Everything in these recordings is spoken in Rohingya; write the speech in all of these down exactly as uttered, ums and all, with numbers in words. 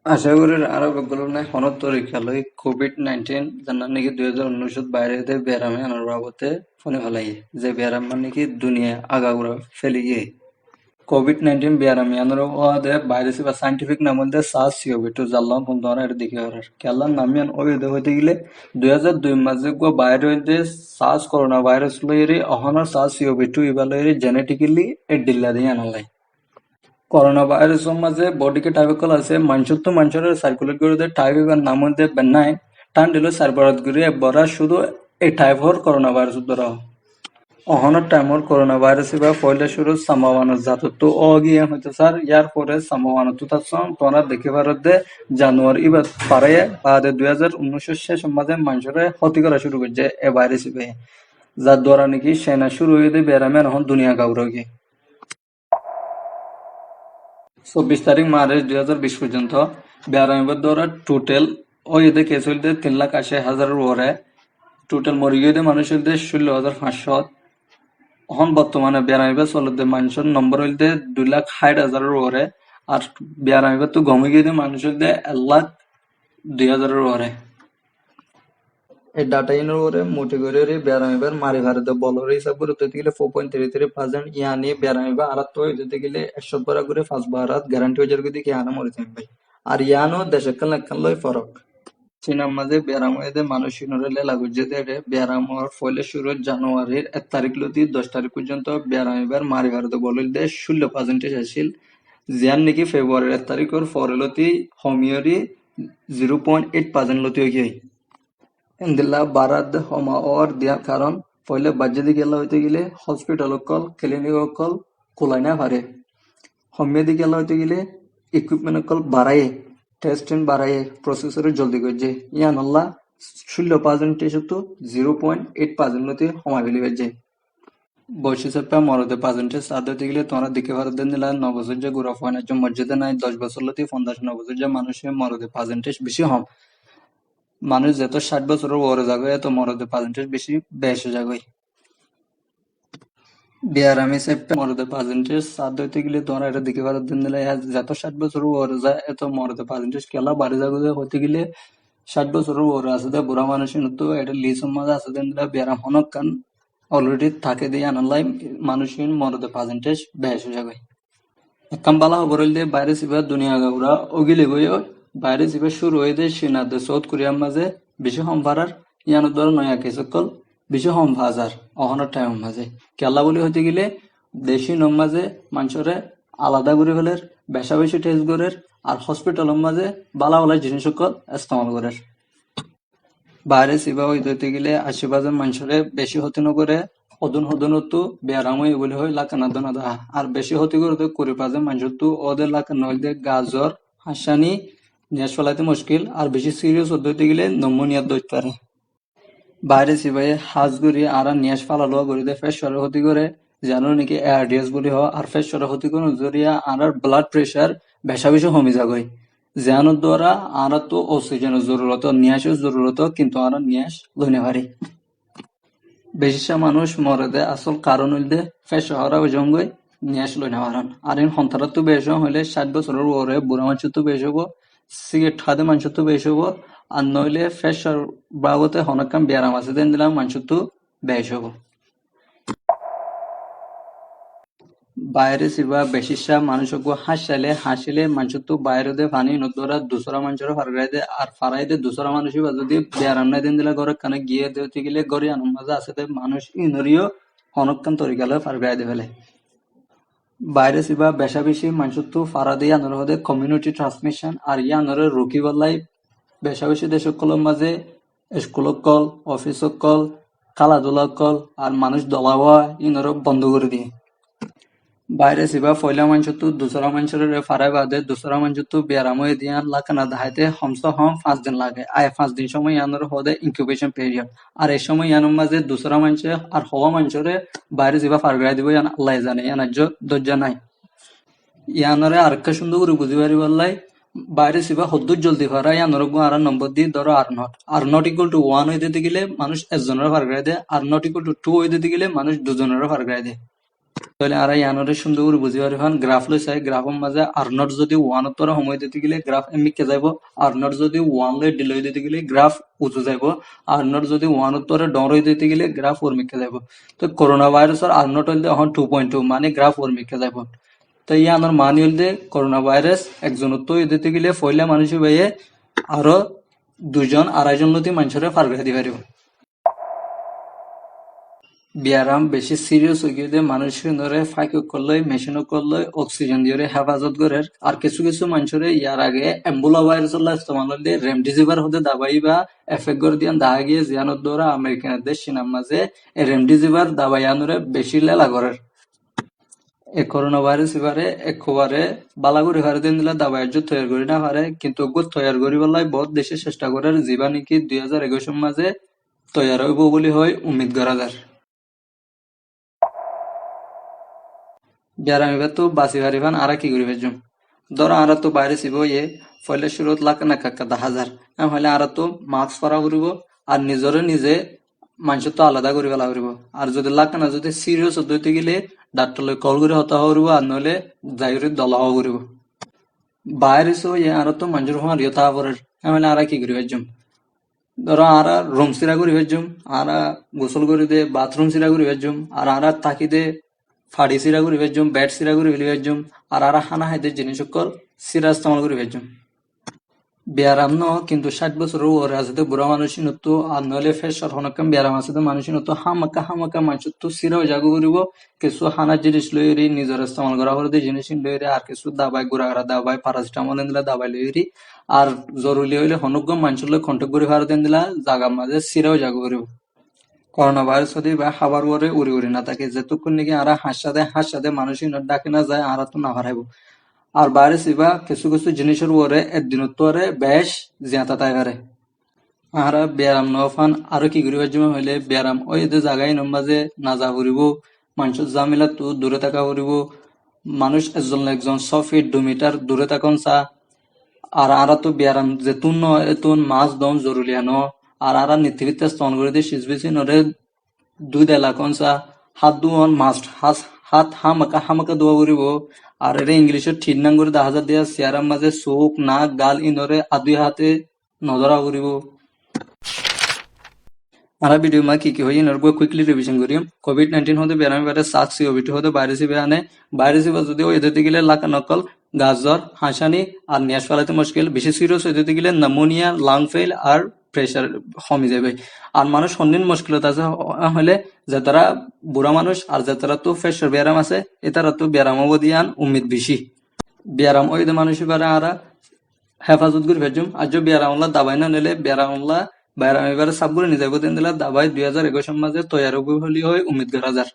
Acá gorí añára beggúne honó torika loi Covid nineteen, zannán niki dui házar unnúicot baáre de biyaram iánor babote fúni félaiye, ze biyaram mane ki duniya agagura féli giyé. Covid nineteen biyaram iánor hoó de virus ibár scientific nam óilde SARS-CoV two, zar lom fúni tuáñra ere dekí farar. Kiyólla nam ián óiye de hoité gile dui házar dui mazé uggúa baáre de SARS coronavirus loiyóre, ehónor SARS-CoV two ibá loiyóre genetically e dhilla de ián loi. Coronavirus or mazé body ke type ókkol asé, maincóttu maincóre circulate gorí de type ibár nam óilde benign, thándha loi sar barat gorí e bora cúdu e type or coronavirus dóra. Ehónor time or coronavirus ibá foila cúru sambawanor zatottu ógi en hoité sar, yar fore sambawanottu tassón, tuáñra dekí farar de januar ibá faraye baade dui házar unnúicor céc or mazé maincóre hóti gora cúru goijjé e virus ibá. Zar duara niki China cúru óiye de biyaram ián ehón duniya gaura ói giyé. Sobbic tarík March dui házar bic foijjonto biyaram ibár duara total óiye de case óilde tin lak aci házaror uore, total mori giyé de manúic óilde cúllo házar fañs cót. Ehón bortomane biyaram ibá soler de manúicor nombor óilde dui lak háit házaror uore, ar biyaram ibáttu gom ói giyé de manúic óilde ek lak dui házaror uore. E data inor uore moti gorí biyaram ibár mari fare de bolor hísab gorí hoité gile four point three three percent, yani biyaram ibá añárattu óiye de hoité gile ek cót bára gorí fañs bárat guarantee ói zar goi de ki añára mori zaiyum bái. Ar iáno dec ekkán ekkán loi forok. Cinar mazé biyaram óiye de manúic inore lela goijjé de ere biyaram or foila cúru Januarir ek tarík lóti doc tarík foijjonto biyaram ibár mari fare de bol óilde cúllo percentage accíl, ziyán niki Februarir ek taríkor fore lóti homiyóre zero point eight percent lóti ói giyé. Endilla barat de homa ór diya karon foila baijjé de kiyólla hoité gile hospital ókkol, clinic ókkol kulai no fare. Hommiyé de kiyólla hoité gile equipment ókkol baraiye, testing baraiye, process ore joldi goijjé. Iánolla cúllo percentage ottu zero point eight percent lóti homai feli faijjé. Boic hísabe morode percentage sá de hoité gile tuáñra dekí farar de endilla no bosóijja gura fuain ekzon moijjé de nái, doc bosór lóti fonzac no bosóijja manúic morode percentage beci hom. Manúic zeto cáit bosóror uore zagói, eto morode percentage beci bec ói zagói. Biyaram hísabe morode percentage sá de hoité gile tuáñra ere dekí farar de endilla, zeto cáit bosóror uore za, eto morode percentage kiyólla bari zagói de hoité gile cáit bosóror uore asé de bura manúic inottu ere list or mazé asé de endilla biyaram honókkán already táke de iánolla manúic in morode percentage bec ói zagói. Ekkán bála hóbor óilde virus ibá duniya gaura ógile goi ó, virus ibá cúru óiye de Cina de South Korea mazé beci hom farar, iánor duara noya case ókkol beci hom fa zar ehónor time or mazé. Kiyólla buli hoité gile dec inor mazé manúcore alada gorí feler, beca beci test gorer, ar hospital or mazé bála bála jinis ókkol estemal gorer. Virus ibá óiye de hoité gile accí percent manúcore beci hóti no gore, hodún hodúnottu biyaram óiye buli hoi lakana dona dá. Ar beci hóti gore de kuri percent manúcottu óde lakana óilde gazor, hañcani, niyac felaite muckil, ar beci serious ódde hoité gile pneumonia dóit fare. Virus ibáye hás gorí añárar niyac fela luwa gorí de pressure ore hóti gore, ziyánore niki A R D S buli hó, ar pressure ore hóti gorónor zoriya añárar blood pressure beca beci homi zagói. Ziyánor duara añárattu oxygen or zorurot, niyacor zorurot, kintu añára niyac loi no fari. Beci cá manúic more de asól karon óilde pressure hóraf ói zagói, niyac loi no faron. Ar in hontarattu beci óile cáit bosóror uore bura manúcottu beci óibo, cigarette há de manúcottu beci óibo, ar noóile pressure babote honókkán biyaram asé de endilla manúcottu beci óibo. Virus ibá beci cá manúic uggúa háñccaile, hañcile manúcottu baáre de faní inor duara dusra manúcore fargorái de, ar farai de dusra manúic ibá zodi biyaram nái de endilla gór ekkánot giyé de hoité gile gór iánor mazé asé de manúic inore yó honókkán torika loi fargorái de fele. Virus ibá beca beci manúcottu fara de iánore hoó de community transmission, ar iánore rukibálla beca beci dec ókkolor mazé school ókkol, office ókkol, kéladula ókkol, ar manúic dola ówa, inore bondo gorí diye. Virus ibá foila manúcottu dusra manúcore farai baade dusra manúcottu biyaram óiye de ián lakana daháite hom se hom fañs din lage. Ar e fañs din cómoi iánore hoó de incubation period. Ar e cómoi iánor mazé dusra manúce ar howa manúcore virus ibá fargorái dibo ián Allaye zane, ián aijjó dóijja nái. Iánore arekka cúndor gorí buzí faribálla virus ibá hoddúr zoldi fara, iánore uggúa añára nombor di, dóro R naught. R naught equal to one ói de tákile manúic ekzonore fargorái de, R naught equal to two ói de tákile manúic duzonore fargorái de. Tóile añára yíanore cúndor gorí buzí faribán, graf loi sai, grafór mazé R naught zodi one ottu hom ói dite gile graf emikká zaibo, R naught zodi one loi dhil ói dite gile graf uzu zaibo, R naught zodi one ottu dhoóñr ói dite gile graf uormikká zaibo. Toi coronavirusor R naught óilde ehón two point two, mani graf uormikká zaibo. Toi yíanor mani óilde coronavirus ekzon ottu ói dite gile foila manúic íbaye aró dui zon, arai zon lóti manúcore far gorí di faribó. Biyaram beci serious ói giyé de manúic ínore fáik ókkol loi, mecin ókkol loi oxygen diyóre hefazot gorér. Ar kessú kessú manúcore yar age Ebola virus olla estemal óilde remdesivir hoó de dabai íba effect gorér de yían dahá giyé, ziyánor duara Amerikar dec Cinar mazé e remdesivir dabai yíanore beci lela gorér. E coronavirus ibare ekkubare bála gorí fare de endilla dabai ajjó toiyar gorí no fare, kintu eggúa toiyar goríbolla bout dece cesta gorér, ziba niki dui házar ekuicor mazé toiyar óibo buli hoi ummid gorá zar. Biyaram ibattu basi faribán añára ki gorí faijjum? Dóro añárattu virus ibá óiye foila cúrut lákana ekka ekka dahá zar. Em hoile añárattu mask fora foribo ar nizore nize manúcottu alada gorí fela foribo. Ar zodi lákana zodi serious óite gile dhaktor loi kol gorí hotá hoó foribo ar noóile zaiyóre dola hoó foribo. Virus óiye añárattu manúcor fúañriyó táa forer. Em hoile añára ki gorí faijjum? Dóro añára rum sira gorí faijjum, añára gusól gorí de bathroom sira gorí faijjum, ar añára táki de fari sira gorí faijjum, bed sira gorí feli faijjum, ar añára hána hái de jinis ókkol sira estemal gorí faijjum. Biyaram no, kintu cáit bosóror uore asé de bura manúic ínottu ar noóile fecor honó ekkán biyaram asé de manúic ínottu hámaka hámaka manúcottu sira ói zagói foribo. Kessú hánar jinis loiyóre, nizor estemal gorá fore de jinis ín loiyóre, ar kessú dabai, gura gura dabai, paracetamol endilla dabai loiyóre, ar zoruri óile honó eggúa manúcor loi contact gorí fare de endilla zagar mazé sira ói zagói foribo. Coronavirus óilde ibá hábar uore uri uri no táke, zetukkun niki añára háñccá de háñccá de manúic ínore dhaki no zai, añárattu no faraibó. Ar virus ibá kessú kessú jinisor uore ek dinottu ore bec ziañta tái fare. Añára biyaram no fán aró ki gorí faijjum hoile, biyaram óiye de zaga ínor mazé no za foribo, manúcor zamilattu dure táka foribo, manúic ekzon loi ekzon só fit, dui mitar dure tákon sa. Ar añárattu biyaram zettún no, ettún mask doón zoruri no. Ar añára nitti fitta estemal gorí de cis bicínore dui dela kón sa, hát duwon must, hát, hát hámaka hámaka duwa foribo. Ar ere Inglicot tin nang gorí dahá zar de, siyarar mazé suk, nak, gal ínore adui háte no dóra foribo. Añára video ma ki ki hoiyí, ínor uggúa quickly revision goijjum. Covid nineteen hoó de biyaram ibare SARS-CoV two hoó de virus ibá ane, virus ibá zodi óiye de gile lákana ókkol gazor, háñcani, ar niyas felaite muckil, beci serious óiye de gile pneumonia, lung fail, ar pressure homi zaibo. Ar manúic hondin muckilot asé hoile, zetará bura manúic ar zetarattu fecor biyaram asé, itarattu biyaram óibo de yían ummid beci. Biyaram óiye de manúic ibare añára hefazot gorí faijjum. Ar zodi biyaram olla dabai no nile, biyaram olla, biyaram ibare saf gorí nizaibo de endilla dabai dui házar ekuicor mazé toiyar óibo buli hoi ummid gorá zar.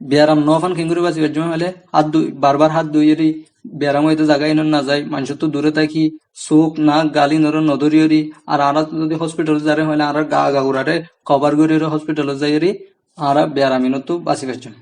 Biyaram no fán keéngorí basi faijjum hoile, hát dui, bar bar hát duiyóre, biyaram óiye de zaga ínot no zai, manúcottu dure táki, suk, nak, gal ínore no dóriyóre, ar añára zodi hospitalot zare hoile añárar ga, gagurare cover goríyóre hospitalot zaiyóre, añára biyaram ínottu basi faijjum.